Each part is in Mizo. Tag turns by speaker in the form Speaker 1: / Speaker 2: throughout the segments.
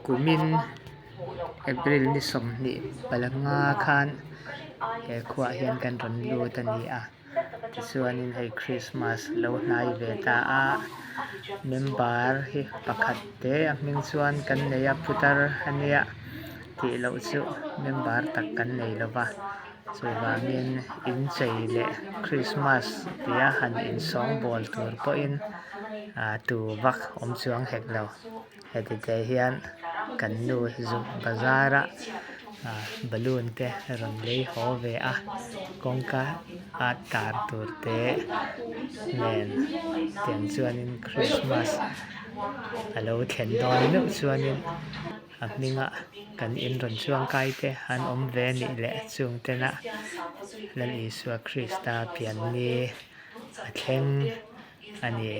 Speaker 1: Kumin April ni 20 palanga khan he khuaah hian kan rawn lut a ni a tichuanin hei Christmas lo hnai ve ta a member hi pakhat te a hming chuan kan nei a putar a nia tih loh chu member tak kan nei lo va chuvangin inchei leh Christmas tia han insawngbawl tur pawhin ah tu vak awm chuang hek lo. Heti te hian kan nu hi zu bazar a ah balloon te rawn lei haw ve a kawngka a tar tur te nen tiang chuanin christmas a lo thlen dawn meuh chuanin a hminga kan in rawn chuang kai te an awm ve a nih leh chung tena Lal Isua Krista pianni a thleng. A ni,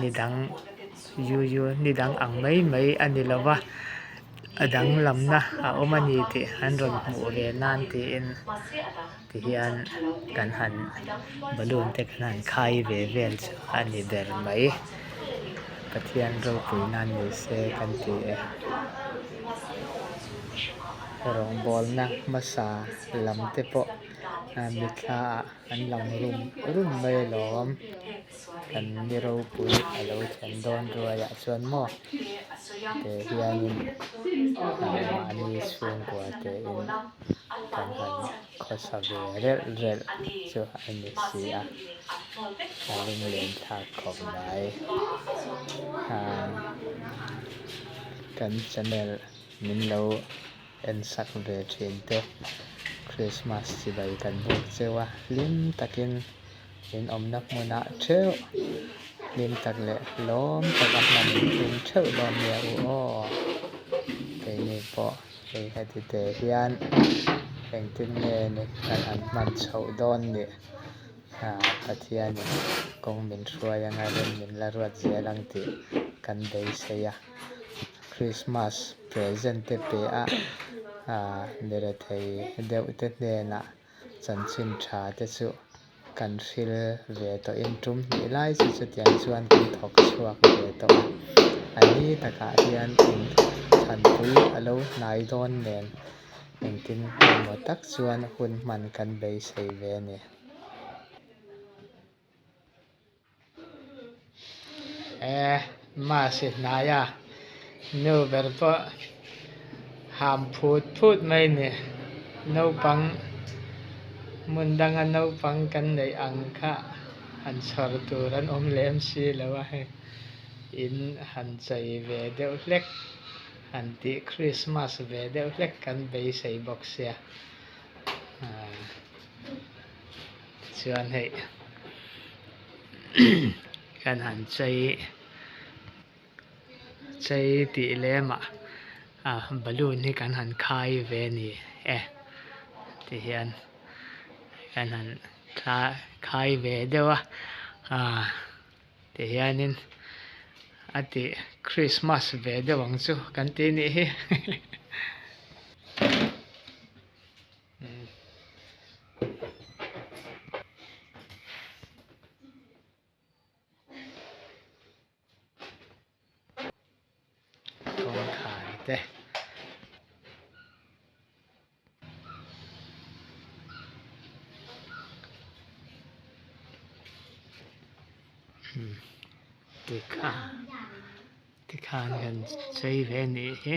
Speaker 1: ni dang yu yu ni dang ang mai mai a ni lo va, a danglamna a awm a ni tih an rawn hmuh ve nan tiin tihian kan han balloon te kan han khai ve vel chu a ni ber mai. Pathian ropui nan ni se kan ti e. Rawngbawlna hmasa lam te pawh mitthla ah. An lang rum rum mai alawm. Kan ni ropui a lo thlen dawn ruaiah chuan maw te hianin mahni chhungkua tein kan han khawsa ve relh relh chu a ni si a, a lunglen thlak khawp mai. Kan channel min lo. En sak ve thin te. Christmas chibai kan buk cheu a, hlim takin in awmna hmunah theuh hlim tak leh hlawm taka hman in tum theuh dawn nia u aw. Keini pawh hei heti te hian engtin nge ni kan han hman chhoh dawn ni. Pathianin kawng min hruai anga rem min la ruat zel ang tih kan beisei a. Christmas present te pe a, mi rethei deuh te hnenah chanchin tha te chu kan hril ve tawhin tum hnih lai chu chutiang chuan kan thawk chhuak ve tawh a. A ni takah hian in thlanpui a lo hnai dawn nen engtin emaw tak chuan hun hman kan beisei ve a ni. Eh mass i hnai a nu ber pawh ham phut phut mai a ni naupang hmun danga naupang kan neih ang kha han chhawr tur an awm lem si lo a hei in han chei ve deuh hlek han tih krismas ve deuh hlek kan beisei bawk sia ah. Chuan hei kan han chei chei tih lemah ah balloon hi kan han khai ve a ni e tihian kan han khai ve deuh a ah tihianin a tih Christmas ve deuh ang chu kan tih nih hi. Kawngkhar te tikhan tikhan kan chei ve a nih hi.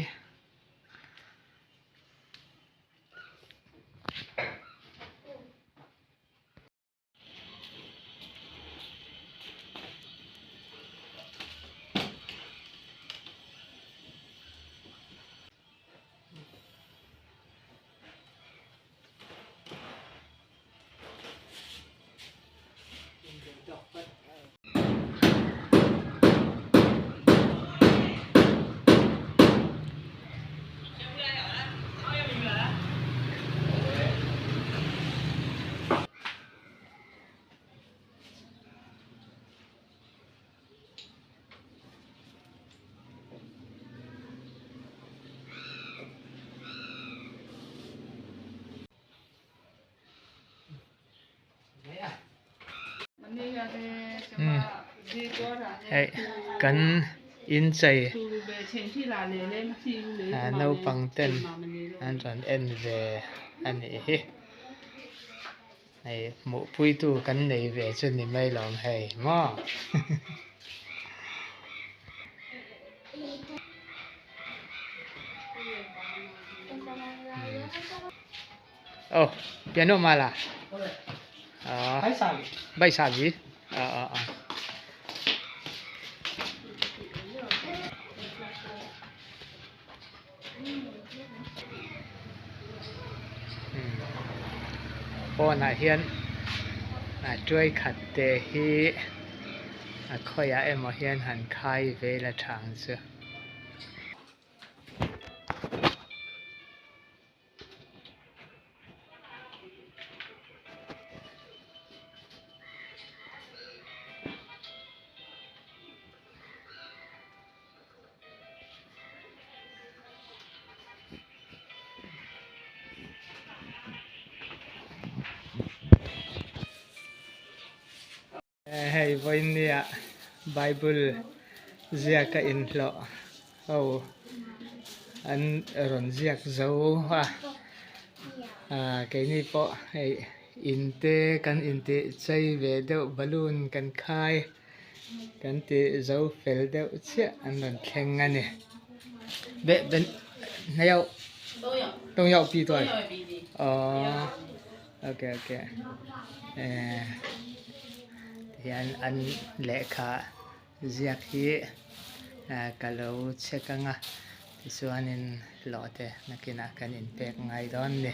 Speaker 1: Hei kan inchei Naupang ten an rawn en ve a nih hi. Hei hmuhpuitu kan nei ve chu ni mai lawm hei maw. Aw piano mala aw baisakhi aw aw aw. Pawnah hian a tuai khat te hi a khawiah emaw hian han khai vel a tha ang chu. Hei vawinia bible ziaka inhlawh ho an rawn ziak zo a ah keini pawh hei in te kan intih chei ve deuh balloon kan khai. Kan tih zo fel deuh chiah an rawn thleng a ni. Be be hnaioh tawngioh pi tuai aww okay okay eh tihian an lehkha ziak hi ka lo check ang a tichuanin hlawh te nakinah kan inpek ngai dawn a ni.